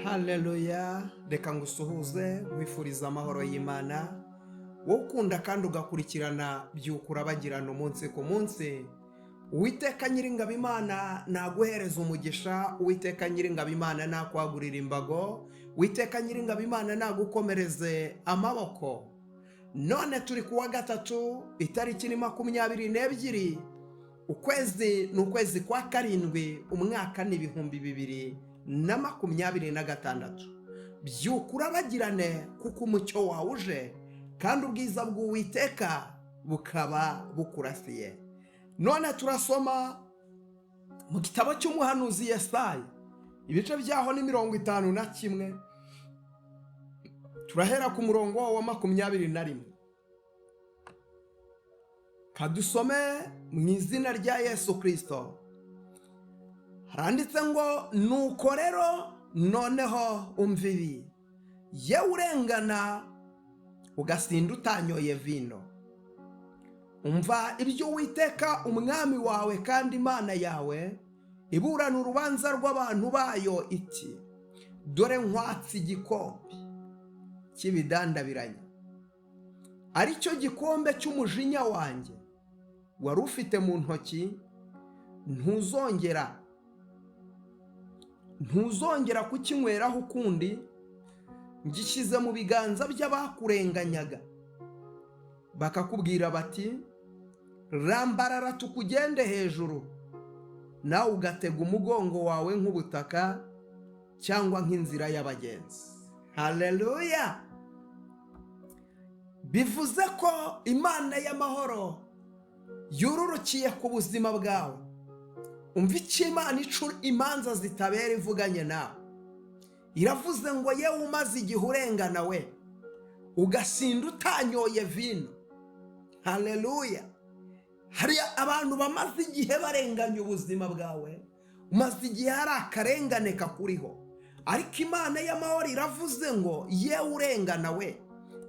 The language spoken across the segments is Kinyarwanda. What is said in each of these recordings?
Haleluya! Reka ngusuhuze, nkwifuriza amahoro y'Imana, wowe ukunda kandi ugakurikirana Byuka Urabagirana umunsi ku munsi. Uwiteka Nyiringabo Imana naguhereza umugisha, Uwiteka Nyiringabo Imana nakwagurira imbago, Uwiteka Nyiringabo Imana nagukomereze amaboko. None turi ku wa gatatu, itariki ni 22, ukwezi ni ukwezi kwa karindwi, umwaka ni 2026. Byuka urabagirane, kuko umucyo wawe uje kandi ubwiza bw'Uwiteka bukaba bukurasiye. None turasoma mu gitabo cy'umuhanuzi Yesaya, ibice byaho ni 51, turahera ku murongo wa 21. Kadusome mu izina rya Yesu Kirisito. Haranditse ngo: "Nuko rero noneho umva ibi, yewe urengana ugasinda utanyoye vino. Umva ibyo Uwiteka Umwami wawe kandi Imana yawe iburana urubanza rw'abantu bayo iti: Dore nkwatse igikombe cy'ibidandabiranya, aricyo gikombe cy'umujinya wanjye wari ufite mu ntoki. Ntuzongera kukinyweraho ukundi. Ngishyize mu biganza by'abakurenganyaga, bakakubwira bati: 'Rambarara tukugende hejuru,' nawe ugatega umugongo wawe nk'ubutaka cyangwa nk'inzira y'abagenzi." Haleluya! Bivuze ko Imana y'amahoro yururukiye ku buzima bwawe. Umva icyo Imana ica imanza zitabera ivuganye nawe. Iravuze ngo: "Yewe umaze igihe urengana we, ugasinda utanyoye vino." Haleluya! Hari abantu bamaze igihe barenganya ubuzima bwawe, umaze igihe hari akarengane kakuriho, ariko Imana y'amahoro iravuze ngo: "Yewe urengana we,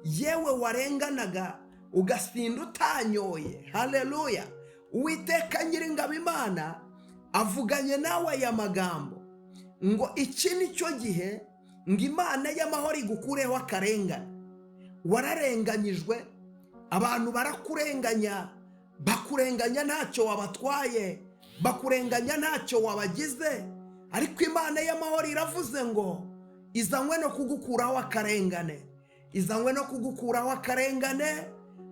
yewe warenganaga ugasinda utanyoye." Haleluya! Uwiteka Nyiringabo Imana avuganye nawe aya magambo ngo iki ni cyo gihe ngo Imana y'amahoro igukureho akarengane. Wararenganyijwe, abantu barakurenganya, bakurenganya ntacyo wabatwaye, bakurenganya ntacyo wabagize, ariko Imana y'amahoro iravuze ngo izanywe no kugukuraho akarengane, izanywe no kugukuraho akarengane.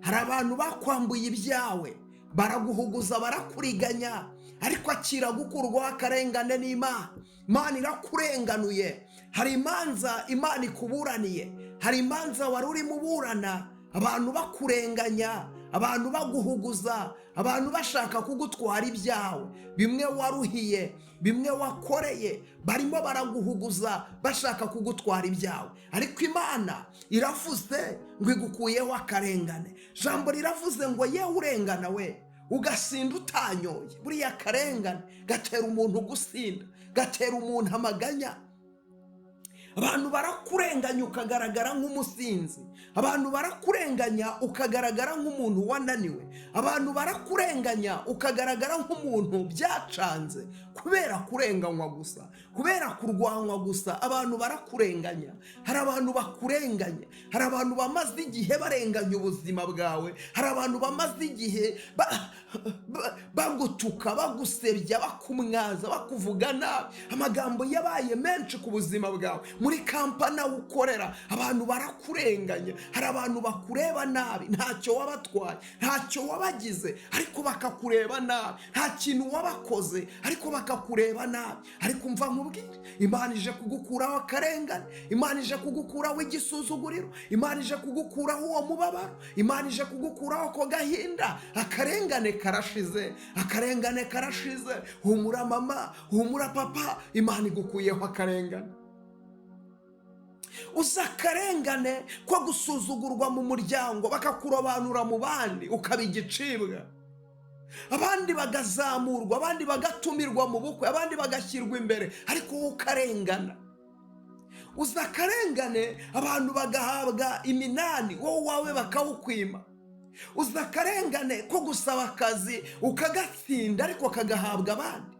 Hari abantu bakwambuye ibyawe, baraguhuguza, barakuriganya, ariko akira gukurwaho akarengane n'Imana. Imana irakurenganuye. Hari imanza Imana ikuburaniye, hari imanza wari urimo uburana, abantu bakurenganya, abantu baguhuguza, abantu bashaka kugutwara ibyawe, bimwe waruhiye, bimwe wakoreye, barimo baraguhuguza bashaka kugutwara ibyawe, ariko Imana iravuze ngo igukuyeho akarengane. Jambo riravuze ngo: "Yewe urengana we, ugasinda utanyoye." Buriya akarengane gatera umuntu gusinda, gatera umuntu amaganya. Abantu barakurenganya ukagaragara nk'umusinzi, abantu barakurenganya ukagaragara nk'umuntu wananiwe, abantu barakurenganya ukagaragara nk'umuntu byacanze kubera kurenganywa gusa, kubera kurwanywa gusa. Abantu barakurenganya, hari abantu bakurenganya, hari abantu bamaze igihe barenganya ubuzima bwawe, hari abantu bamaze igihe bagutuka, bagusebya, bakumwaza, bakuvuga nabi. Amagambo yabaye menshi ku buzima bwawe. Muri kampani aho ukorera abantu barakurenganya, hari abantu bakureba nabi, ntacyo wabatwaye, ntacyo wabagize, ariko bakakureba nabi, nta kintu wabakoze, ariko bakakureba nabi. Ariko umva nkubwire, Imana ije kugukuraho akarengane, Imana ije kugukuraho igisuzuguriro, Imana ije kugukuraho uwo mubabaro, Imana ije kugukuraho ako gahinda. Akarengane karashize, akarengane karashize. Humura mama, humura papa, Imana igukuyeho akarengane. Uzi akarengane ko gusuzugurwa mu muryango, bakakurobanura mu bandi, ukaba igicibwa, abandi bagazamurwa, abandi bagatumirwa mu bukwe, abandi bagashyirwa imbere, ariko wowe ukarengana? Uzi akarengane abantu bagahabwa iminani, wowe wawe bakawukwima? Uzi akarengane ko gusaba akazi ukagatsinda, ariko kagahabwa abandi?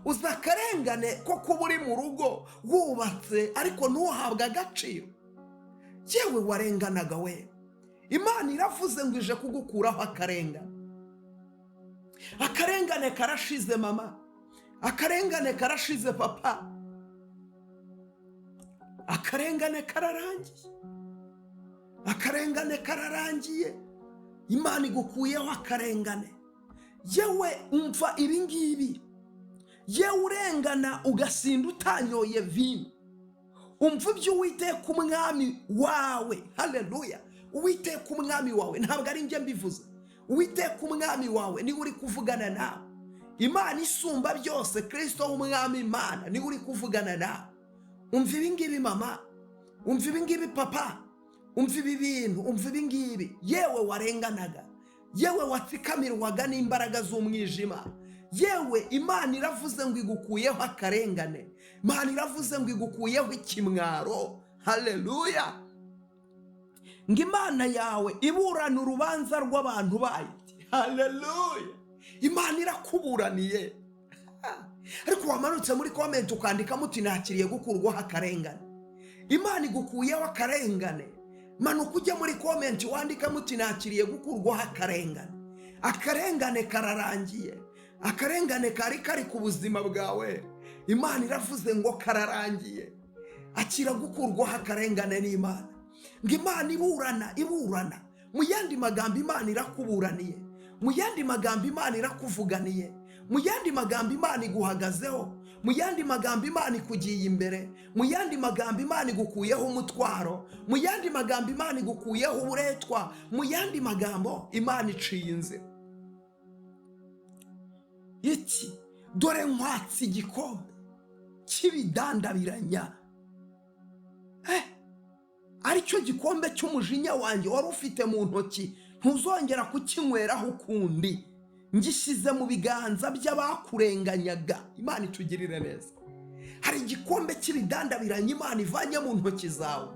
Uzi akarengane ko kuba uri mu rugo wubatse ariko ntuhabwe agaciro? Yewe warenganaga we, Imana iravuze ngo ije kugukuraho akarengane. Akarengane karashize mama, akarengane karashize papa, akarengane kararangiye, akarengane kararangiye. Imana igukuyeho akarengane. Yewe umva ibi ngibi, yewe urengana ugasinda utanyoye vino, umva ibyo Uwiteka umwami wawe, haleluya, Uwiteka umwami wawe, ntabwo ari njye mbivuze, Uwiteka umwami wawe niwe uri kuvugana nawe. Imana isumba byose, Kirisito w'umwami Imana niwe uri kuvugana nawe. Umva ibi ngibi mama, umva ibi ngibi papa, umva ibi bintu, umva ibi ngibi. Yewe warenganaga, yewe watsikamirwaga n'imbaraga z'umwijima, yewe Imana iravuze ngo igukuyeho akarengane, Imana iravuze ngo igukuyeho ikimwaro, haleluya. Ngo Imana yawe iburana urubanza rw'abantu bayo, haleluya. Imana irakuburaniye. Ariko wamanutse muri comment ukandikamo uti nakiriye gukurwaho akarengane. Imana igukuyeho akarengane. Manuka ujye muri comment wandikamo uti nakiriye gukurwaho akarengane. Akarengane kararangiye, akarengane kari kari ku buzima bwawe, Imana iravuze ngo kararangiye. Akira gukurwaho akarengane n'Imana. Ngo Imana iburana, iburana. Mu yandi magambo Imana irakuburaniye, mu yandi magambo Imana irakuvuganiye, mu yandi magambo Imana iguhagazeho, mu yandi magambo Imana ikugiye imbere, mu yandi magambo Imana igukuyeho umutwaro, mu yandi magambo Imana igukuyeho uburetwa, mu yandi magambo Imana iciye inzira. Iki dore nkwatse igikombe cy'ibidandabiranya, aricyo gikombe cy'umujinya wanjye wari ufite mu ntoki, ntuzongera kukinyweraho ukundi, ngishyize mu biganza by'abakurenganyaga. Imana itugirire neza. Hari igikombe cy'ibidandabiranya Imana ivanye mu ntoki zawe,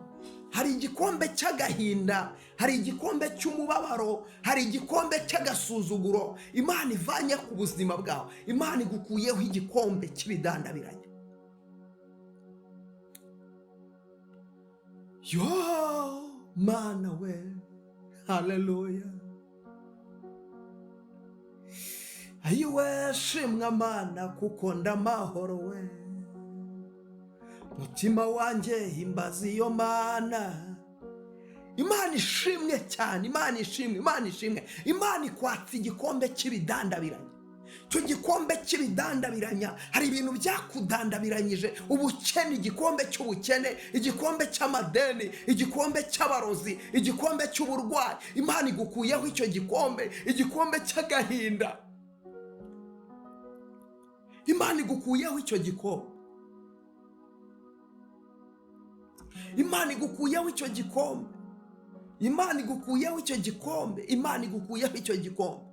hari igikombe cy'agahinda, hari igikombe cy'umubabaro, hari igikombe cy'agasuzuguro Imana ivanye ku buzima bwawe. Imana igukuyeho igikombe cy'ibidandabiranya. Yo Mana we, haleluya. Ayiwe shimwa Mana kuko ndamahoro we, mutima wanjye himbaza iyo Mana. Imana ishimwe cyane, Imana ishimwe, Imana ishimwe. Imana ikwatsa igikombe cy'ibidandabiranya. Icyo gikombe cy'ibidandabiranya, hari ibintu byakudandabiranyije, ubukene, igikombe cy'ubukene, igikombe cy'amadeni, igikombe cy'abarozi, igikombe cy'uburwayi. Imana igukuyeho icyo gikombe, igikombe cy'agahinda. Imana igukuyeho icyo gikombe. Imana igukuyeho icyo gikombe. Imana igukuyeho icyo gikombe. Imana igukuyeho icyo gikombe.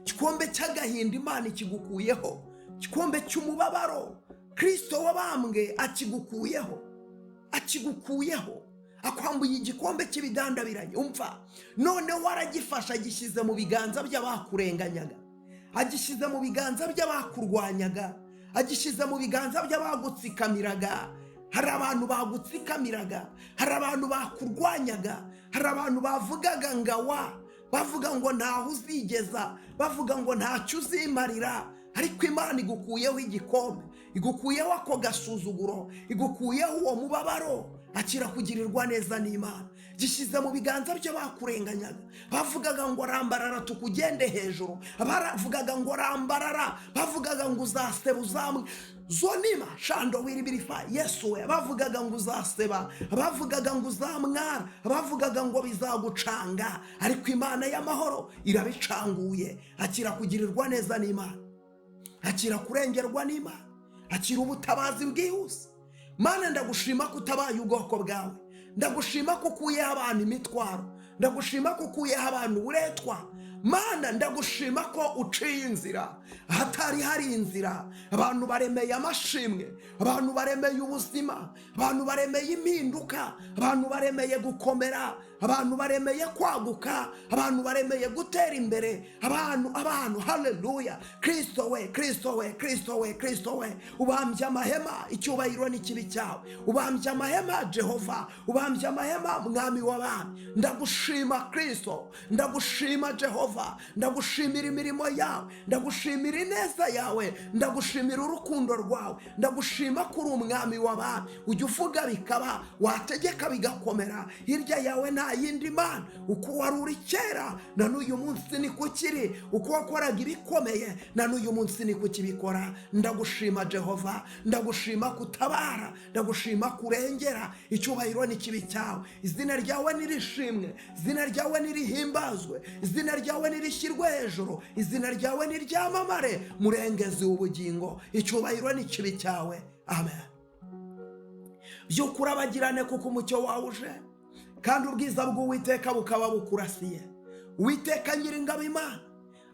Igikombe cy'agahinda Imana ikigukuyeho. Igikombe cy'umubabaro Kristo wabambwe akigukuyeho. Akigukuyeho. Akwambuye igikombe cy'ibidandabiranye. Umva, noneho aragifasha agishyize mu biganza by'abakurenganyaga, agishyize mu biganza by'abakurwanyaga, agishyize mu biganza by'abagutsikamiraga. Hari abantu bagutsikamiraga, hari abantu bakurwanyaga, hari abantu bavugaga ngawa, bavuga ngo ntaho uzigeza, bavuga ngo ntacyo uzimarira. Ariko Imana igukuyeho igikombe, igukuyeho ako gasuzuguro, igukuyeho uwo mubabaro. Akira kugirirwa neza n'Imana. Gishyize mu biganza by'abakurenganyaga, bavugaga ngo rambarara tukugende hejuru, bavugaga ngo rambarara, bavugaga ngo uzaseba uzamwe zonima shando wiribirifa Yesu we, bavugaga ngo uzaseba, bavugaga ngo uzamwara, bavugaga ngo bizagucanga. Ariko Imana y'amahoro irabicanguye. Akira kugirirwa neza n'Imana, akira kurengerwa n'Imana, akira ubutabazi bwihuse. Mana, ndagushima ko utabaye ubwoko bwawe, ndagushima ko ukuyeho abantu imitwaro, ndagushima ko ukuyeho abantu uburetwa. Mana, ndagushima ko uciye inzira ahatari hari inzira. Abantu baremeye amashimwe, abantu baremeye ubuzima, abantu baremeye impinduka, abantu baremeye gukomera, Abantu baremeye kwaguka, abantu baremeye gutera imbere, abantu, abantu, haleluya! Kristo we, Kristo we, Kristo we, Kristo we, ubambye amahema, icyubahiro n'ikibe cyawe. Ubambye amahema Jehova, ubambye amahema Mwami w'abami. Ndagushima Kristo, ndagushima Jehova, ndagushimira imirimo yawe, ndagushimira ineza yawe, ndagushimira urukundo rwawe, ndagushima ko uri umwami w'abami. Ujya uvuga bikaba, wategeka bigakomera. Hirya yawe nta yindi mana. Uko wari uri kera na n'uyu munsi niko ukiri, uko wakoraga ibikomeye na n'uyu munsi niko ukibikora. Ndagushima Jehova, ndagushima kutabara, ndagushima kurengera. Icyubahiro n'ikibe cyawe. Izina ryawe nirishimwe, izina ryawe nirihimbazwe, izina ryawe nirishyirwe hejuru, izina ryawe niryamamare, murengezi w'ubugingo. Icyubahiro n'ikibe cyawe. Amen. By'ukuri urabagirane, kuko umucyo wawe uje kandi ubwiza bw'Uwiteka bukaba bukurasiye. Uwiteka Nyiringabo Imana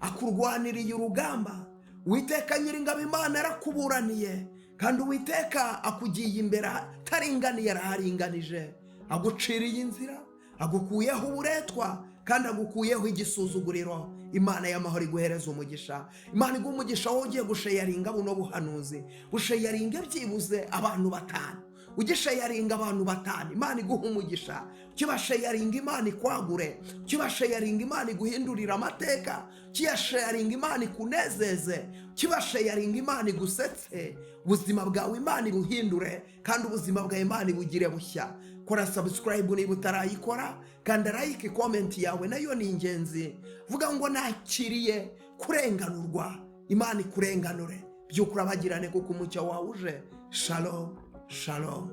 akurwaniriye urugamba, Uwiteka Nyiringabo Imana arakuburaniye, kandi Uwiteka akugiye imbere ataringaniye, araharinganije. Aguciriye inzira, agukuyeho uburetwa kandi agukuyeho igisuzuguriro. Imana y'amahoro iguhereza umugisha. Imana iguha umugisha wowe ugiye gusharinga buno buhanuzi. Busharinge byibuze abantu batanu. Ugisharinga abantu batanu, Imana iguha umugisha. Ukibasharinga, Imana ikwagure. Ukibasharinga, Imana iguhindurira amateka. Ukiyasharinga, Imana ikunezeze. Ukibasharinga, Imana igusetse. Ubuzima bwawe Imana ibuhindure kandi ubuzima bwawe Imana ibugire bushya. Kora subscribe niba utarayikora, kanda like, comment yawe nayo ni ingenzi. Vuga ngo nakiriye kurenganurwa, Imana ikurenganure. By'ukuri urabagirane, kuko umucyo wawe uje. Shalom, shalom.